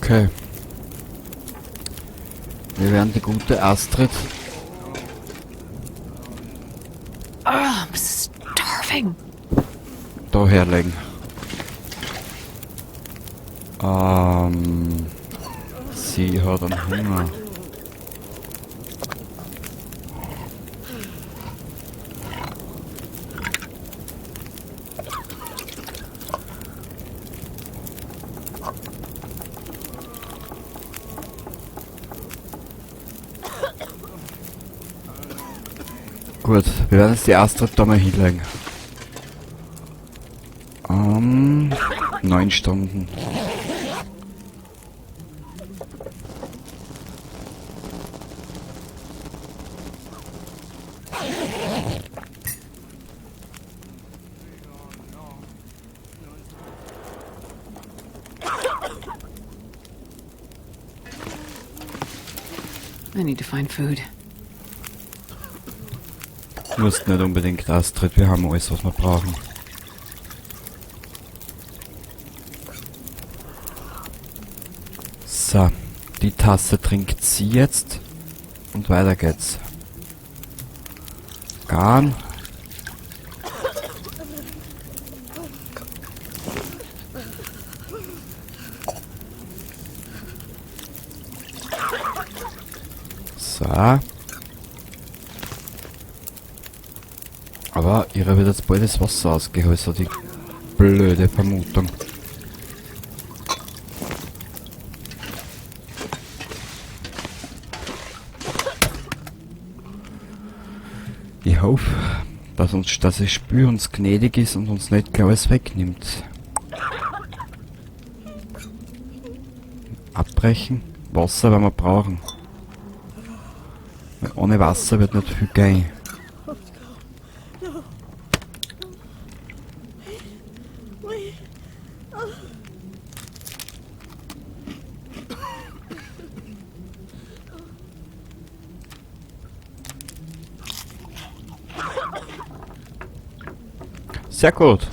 Okay. Wir werden die gute Astrid Oh, I'm starving. da herlegen. Sie hat einen Hunger. Gut, wir werden jetzt die Astrid da mal hinlegen. 9 Stunden. I need to find food. Musst nicht unbedingt, Astrid, wir haben alles, was wir brauchen. So, die Tasse trinkt sie jetzt und weiter geht's. Garn. So. Aber ihre wird jetzt bald das Wasser ausgeholt, so die blöde Vermutung. Ich hoffe, dass das Spiel uns gnädig ist und uns nicht gleich alles wegnimmt. Abbrechen. Wasser werden wir brauchen. Weil ohne Wasser wird nicht viel gehen. Sehr gut.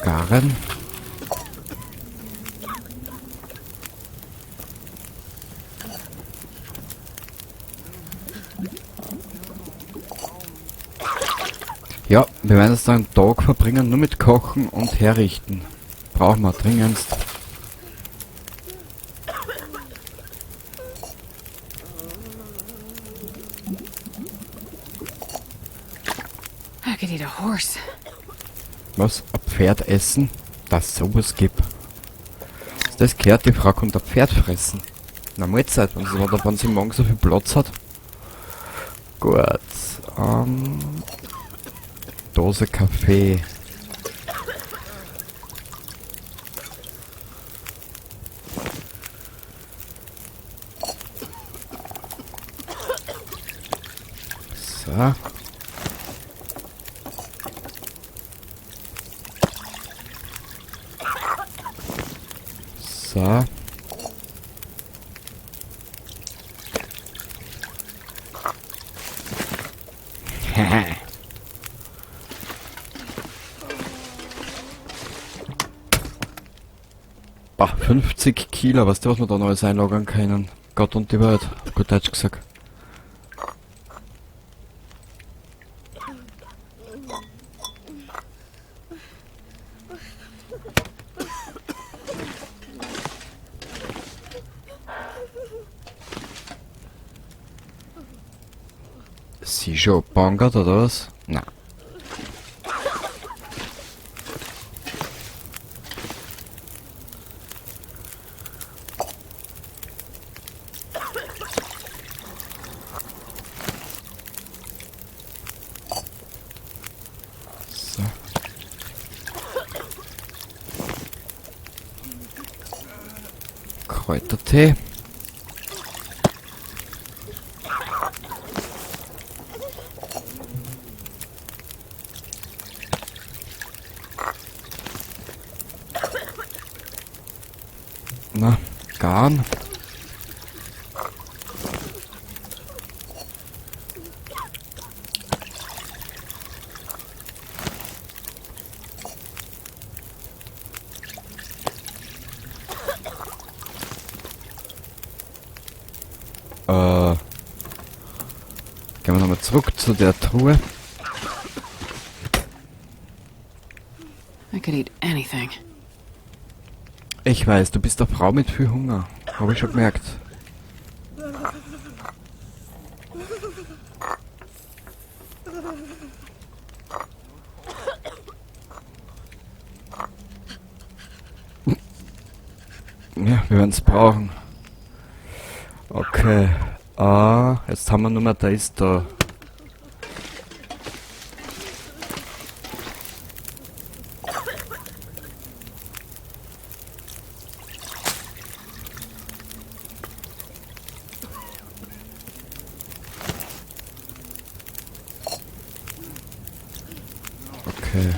Garen. Ja, wir werden jetzt einen Tag verbringen, nur mit Kochen und Herrichten. Brauchen wir dringendst. I could eat a horse. Was? Ein Pferd essen? Dass sowas gibt. Ist das gehört, die Frau kommt ein Pferd fressen. Na Mahlzeit, wenn sie morgen so viel Platz hat. Gut. Dose Kaffee. So. So. Bah, 50 Kilo, weißt du, was wir da noch alles einlagern können? Gott und die Welt, gut Deutsch gesagt. Sie schon bangert oder was? Nein. So. Kräutertee. Na, Garn. Gehen wir nochmal zurück zu der Truhe. I could eat anything. Ich weiß, du bist eine Frau mit viel Hunger. Hab ich schon gemerkt. Ja, wir werden's brauchen. Okay. Ah, jetzt haben wir nur mehr das da. Okay.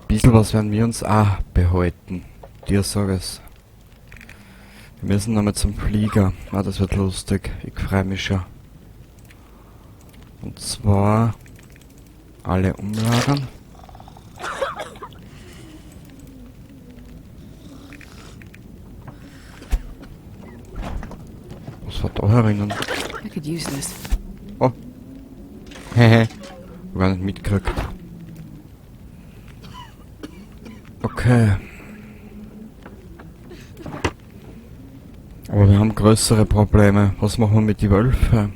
Bisschen was werden wir uns auch behalten. Dir sag es. Wir müssen nochmal zum Flieger. Ah, das wird lustig. Ich freu mich schon. Und zwar alle umlagern. Was war da herinnen? I could use this. Oh. Hehe. Hab gar nicht mitgekriegt. Okay. Aber wir haben größere Probleme. Was machen wir mit den Wölfen?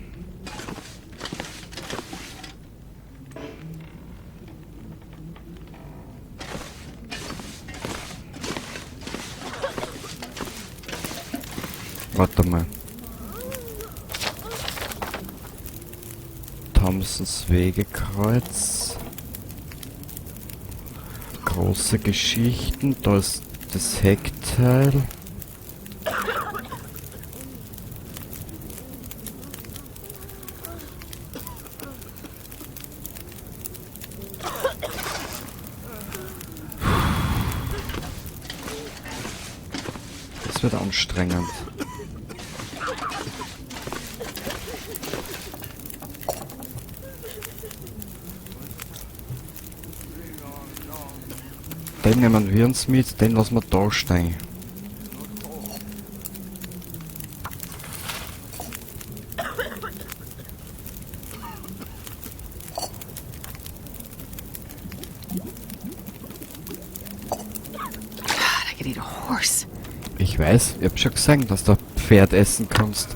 Warte mal. Thompsons Wegekreuz. Große Geschichten. Da ist das Heckteil. Das wird anstrengend. Den nehmen wir uns mit, den lassen wir da stehen. God, I could eat a horse. Ich weiß, ich hab schon gesehen, dass du Pferd essen kannst.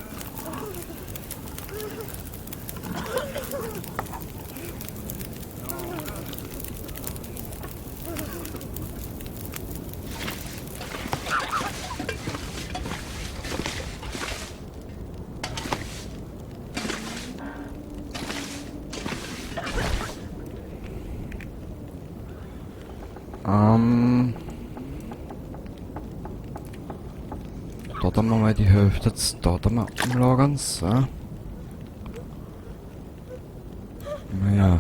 Da tun wir mal die Hälfte jetzt da tun wir umlagern, so. Naja.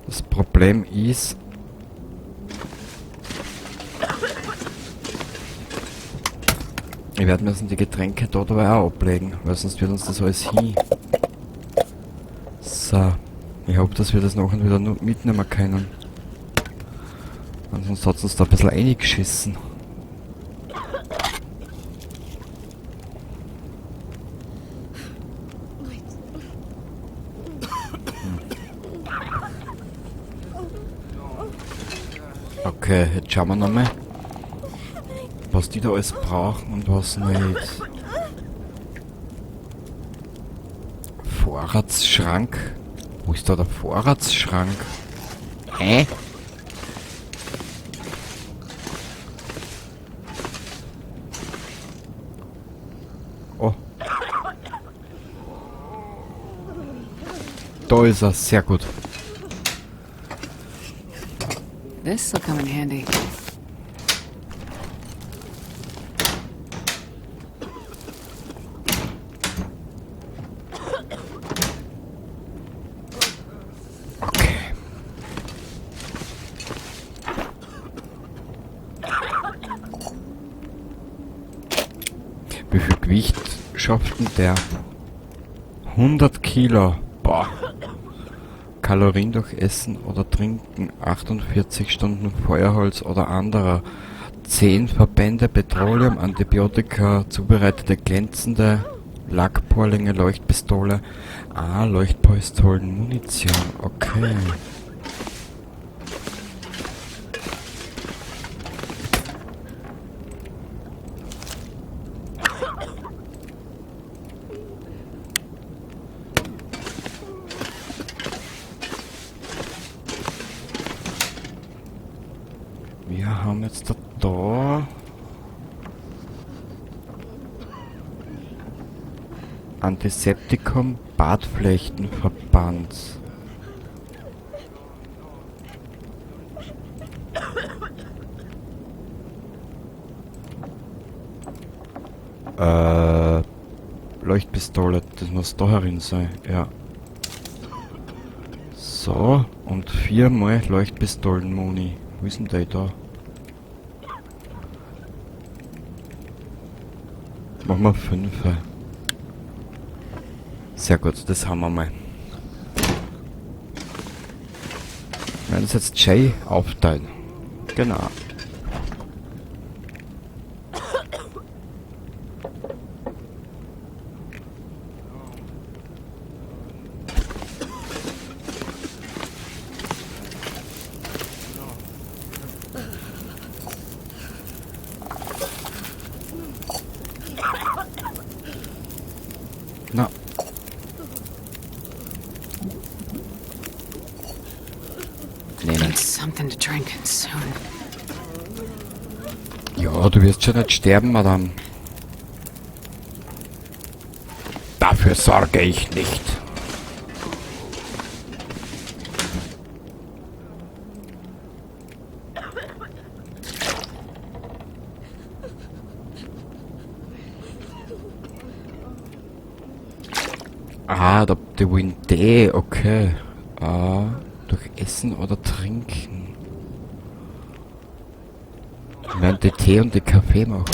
Das Problem ist, ich werde müssen die Getränke dort aber auch ablegen, weil sonst wird uns das alles hin. So, ich hoffe, dass wir das nachher wieder mitnehmen können. Ansonsten hat's uns da ein bisschen reingeschissen. Okay, jetzt schauen wir nochmal, was die da alles brauchen und was nicht. Vorratsschrank? Wo ist da der Vorratsschrank? Hä? Oh. Da ist er, sehr gut. This will come in handy. Wie viel Gewicht schafft denn der? 100 Kilo. Boah. Kalorien durch Essen oder Trinken, 48 Stunden Feuerholz oder anderer, 10 Verbände Petroleum, Antibiotika, zubereitete glänzende Lackporlinge, Leuchtpistole, ah, Leuchtpistolen, Munition, okay. Wir haben jetzt da Antiseptikum, Bartflechtenverband. Leuchtpistole, das muss da herin sein, ja. So, und 4-mal Leuchtpistolen-Muni. Wo ist denn der da? Machen wir 5. Sehr gut, das haben wir mal. Wir werden das jetzt Jay aufteilen. Genau. Na. Nehmen. Need something to drink soon. Ja, du wirst schon nicht sterben, Madame. Dafür sorge ich nicht. Ah, da, die wollen Tee, okay. Ah, durch Essen oder Trinken. Wir werden die Tee und die Kaffee machen.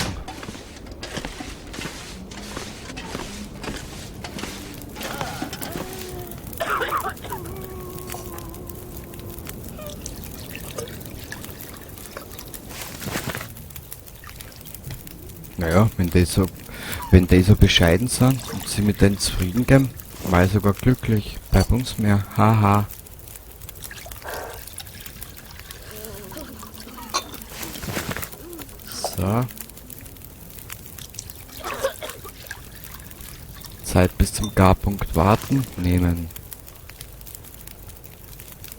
Naja, wenn die so bescheiden sind und sie mit denen zufrieden geben, war ich sogar glücklich. Bei uns mehr. Haha. So. Zeit bis zum Garpunkt warten. Nehmen.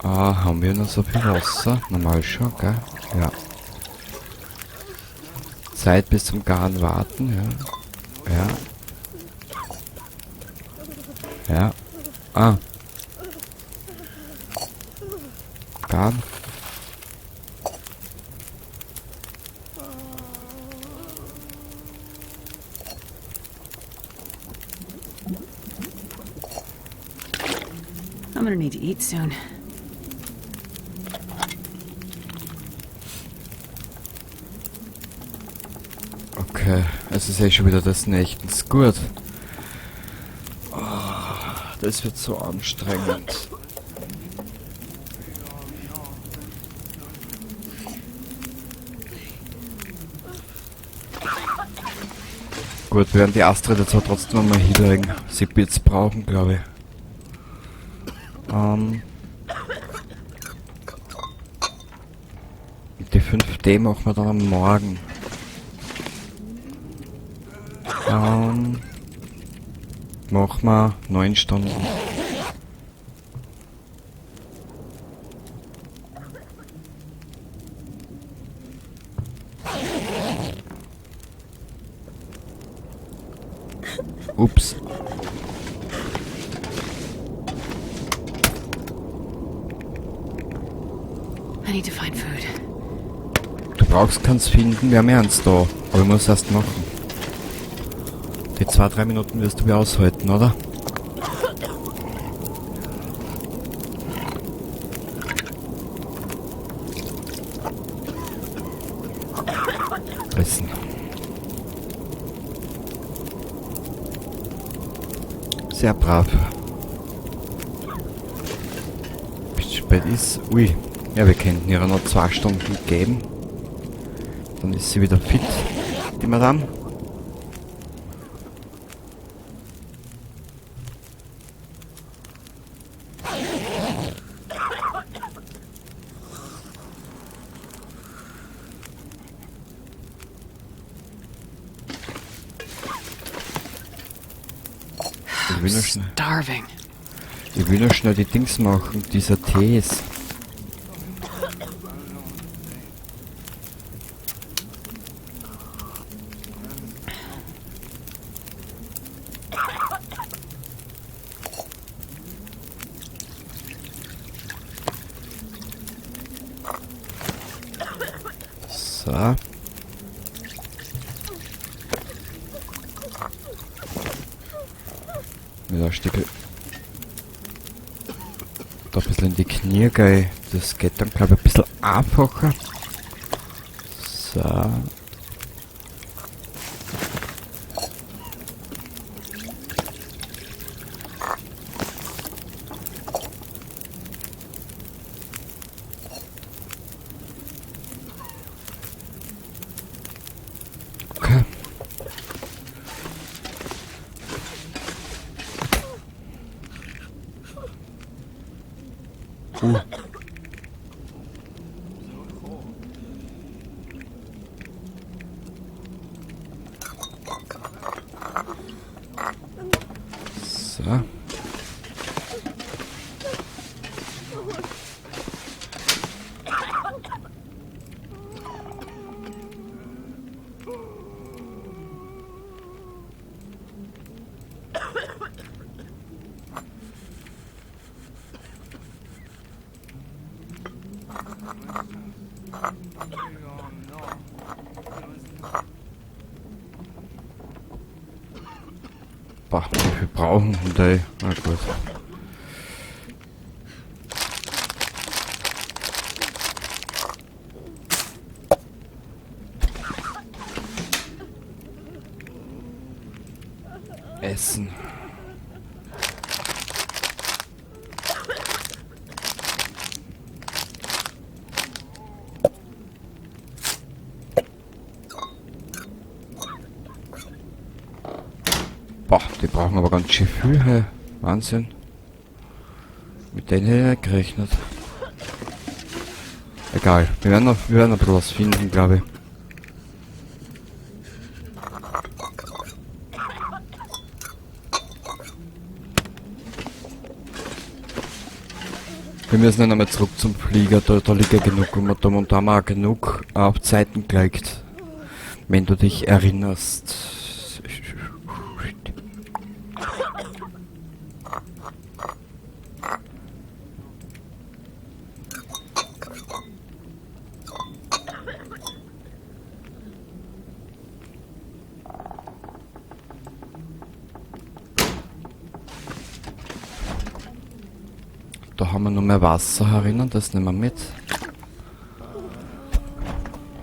Ah, haben wir noch so viel Wasser? Normal schon, gell? Ja. Zeit bis zum Garen warten, ja. Ja. Ja. Ah. Garn. I'm going to need to eat soon. Okay, es ist eh schon wieder des Nächtens. Gut. Oh, das wird so anstrengend. Gut, wir werden die Astrid jetzt aber trotzdem nochmal hinlegen. Sie wird's brauchen, glaub ich. Die 5D machen wir dann am Morgen. Machen wir 9 Stunden. Ups. I need to find food. Du brauchst keins finden, wir haben ja eins da. Aber ich muss erst machen. Die 2, 3 Minuten wirst du mir aushalten, oder? Essen. Sehr brav. Bis spät ist. Ui. Ja, wir könnten ihr noch 2 Stunden geben. Dann ist sie wieder fit, die Madame. Ich will nur schnell, Starving. ich will nur schnell die Dings machen, dieser Tees. So. Mit der Stickel da ein bisschen in die Knie gehe. Das geht dann, glaub ich, ein bisschen einfacher. So. Okay. So. Boah, wie viel brauchen wir denn? Na gut. Essen. Boah, die brauchen aber ganz schön viel, hey. Wahnsinn. Mit denen hätte ich nicht gerechnet. Egal, wir werden noch ein bisschen was finden, glaube ich. Wir müssen dann nochmal zurück zum Flieger, da liegt ja genug und da haben wir auch genug auf Zeiten gelegt, wenn du dich erinnerst. Da haben wir noch mehr Wasser herinnen, das nehmen wir mit.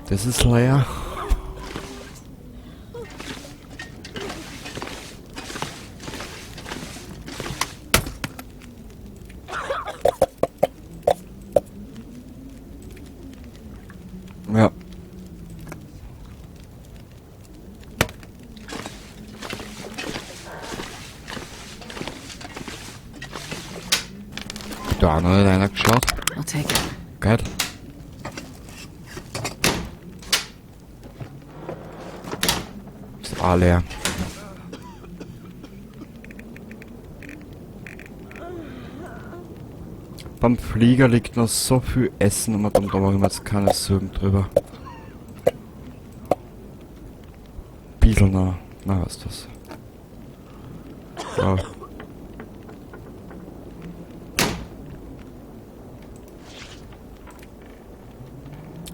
Das ist leer. Ja. Da auch noch nicht einer geschaut. I'll take it. Geil. Ist auch leer. Beim Flieger liegt noch so viel Essen und da machen wir jetzt keine Sorgen drüber. Bisschen noch. Na, was ist das? Ja.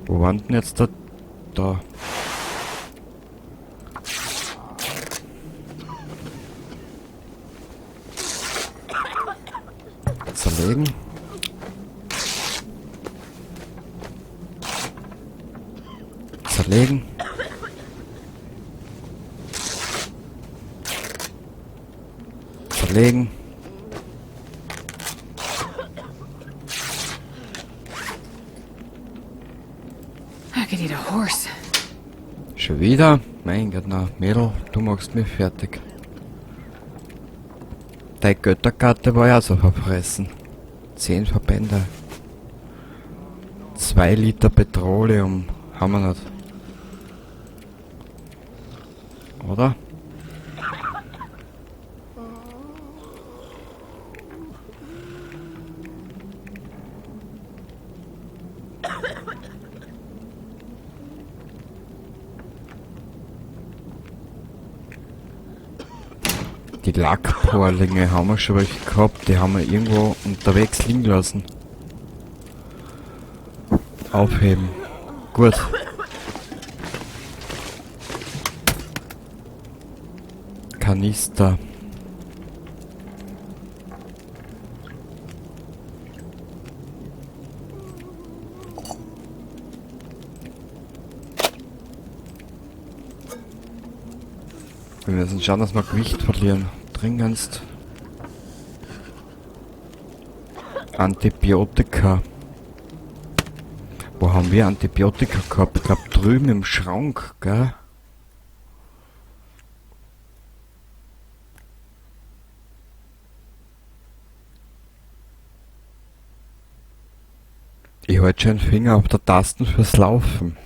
Wo waren denn jetzt da? Da. Zerlegen. Zerlegen. Zerlegen. I could eat a horse. Schon wieder? Mein Gott, na, Mädel, du machst mich fertig. Deine Göttergatte war ja so verfressen. 10 Verbände. 2 Liter Petroleum haben wir nicht. Oder? Die Lackporlinge haben wir schon welche gehabt, die haben wir irgendwo unterwegs liegen lassen. Aufheben. Gut. Kanister. Wir müssen schauen, dass wir Gewicht verlieren. Dringendst. Antibiotika. Wo haben wir Antibiotika gehabt? Ich glaub, drüben im Schrank, gell? Ich halte schon einen Finger auf der Tasten fürs Laufen.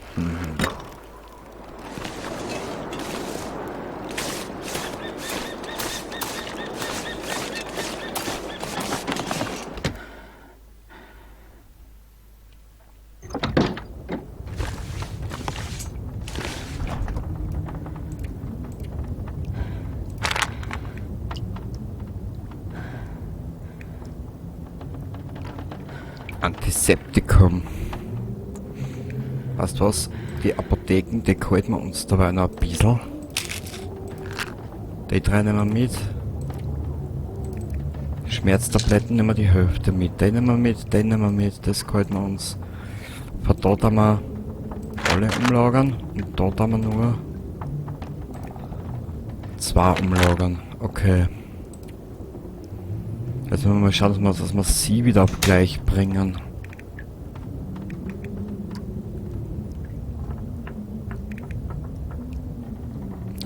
Antiseptikum. Weißt du was? Die Apotheken, die halten wir uns dabei noch ein bisschen. Die drei nehmen wir mit. Schmerztabletten nehmen wir die Hälfte mit. Den nehmen wir mit, den nehmen wir mit. Das halten wir uns. Von da tun wir alle umlagern. Und da tun wir nur 2 umlagern. Okay. Jetzt müssen wir mal schauen, dass wir sie wieder auf gleich bringen.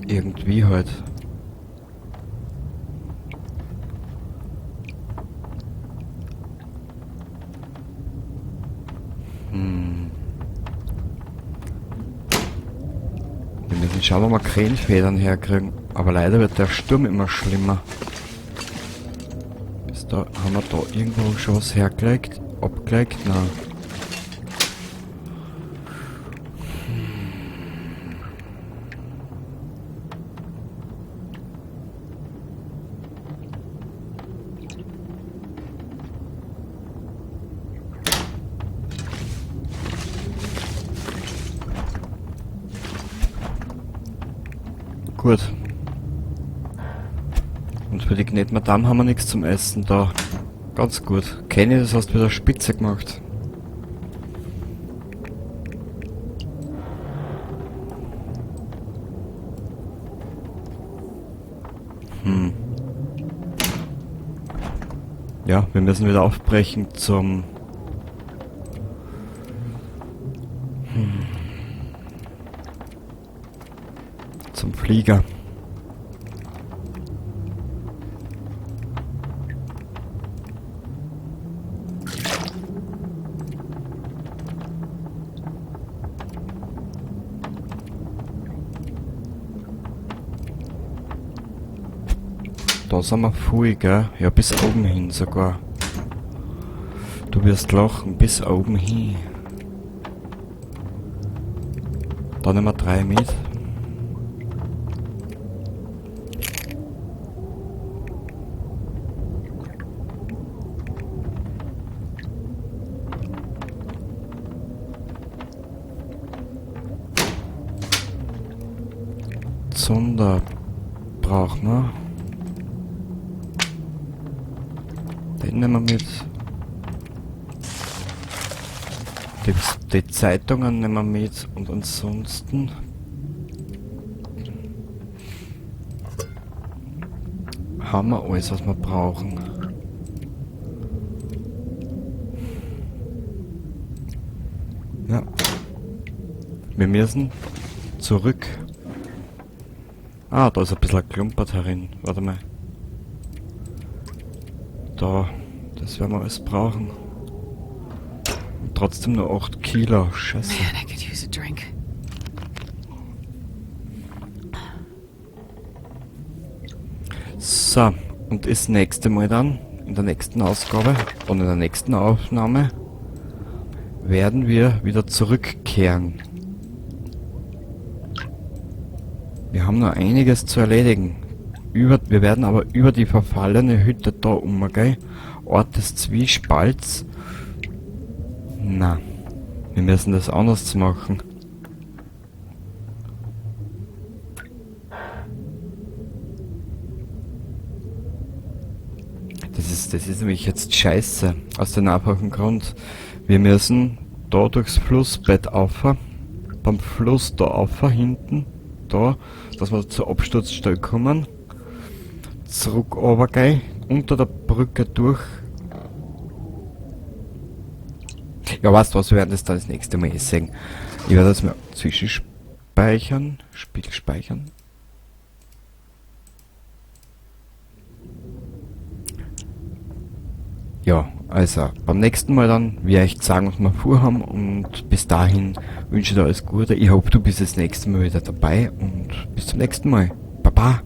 Irgendwie halt. Wir müssen schauen, ob wir Krähenfedern herkriegen. Aber leider wird der Sturm immer schlimmer. Da haben wir da irgendwo schon was hergelegt? Abgelegt? Nein. Gut. Und für die gnädige Madame haben wir nichts zum Essen da. Ganz gut. Kenny, das hast du wieder spitze gemacht. Ja, wir müssen wieder aufbrechen zum... Zum Flieger. Da sind wir voll, gell? Ja, bis oben hin sogar. Du wirst lachen, bis oben hin. Da nehmen wir 3 mit. Zunder brauchen wir. Den nehmen wir mit. Die Zeitungen nehmen wir mit und ansonsten Haben wir alles, was wir brauchen. Ja. Wir müssen zurück. Ah, da ist ein bisschen ein Klumpert herin. Warte mal. Da, das werden wir alles brauchen. Und trotzdem nur 8 Kilo. Scheiße. Man, I could use a drink. So, und das nächste Mal dann, in der nächsten Ausgabe und in der nächsten Aufnahme, werden wir wieder zurückkehren. Wir haben noch einiges zu erledigen. Wir werden aber über die verfallene Hütte da umgehen. Ort des Zwiespalts. Na, wir müssen das anders machen. Das ist nämlich jetzt scheiße. Aus dem einfachen Grund. Wir müssen da durchs Flussbett auf, beim Fluss da auf, hinten, da, dass wir zur Absturzstelle kommen. Zurück runtergehen, unter der Brücke durch. Ja, weißt du was, wir werden das dann das nächste Mal eh sehen. Ich werde das mal zwischenspeichern, Spiel speichern. Ja, also beim nächsten Mal dann werde ich sagen, was wir vorhaben, und bis dahin wünsche ich dir alles Gute. Ich hoffe, du bist das nächste Mal wieder dabei und bis zum nächsten Mal. Baba!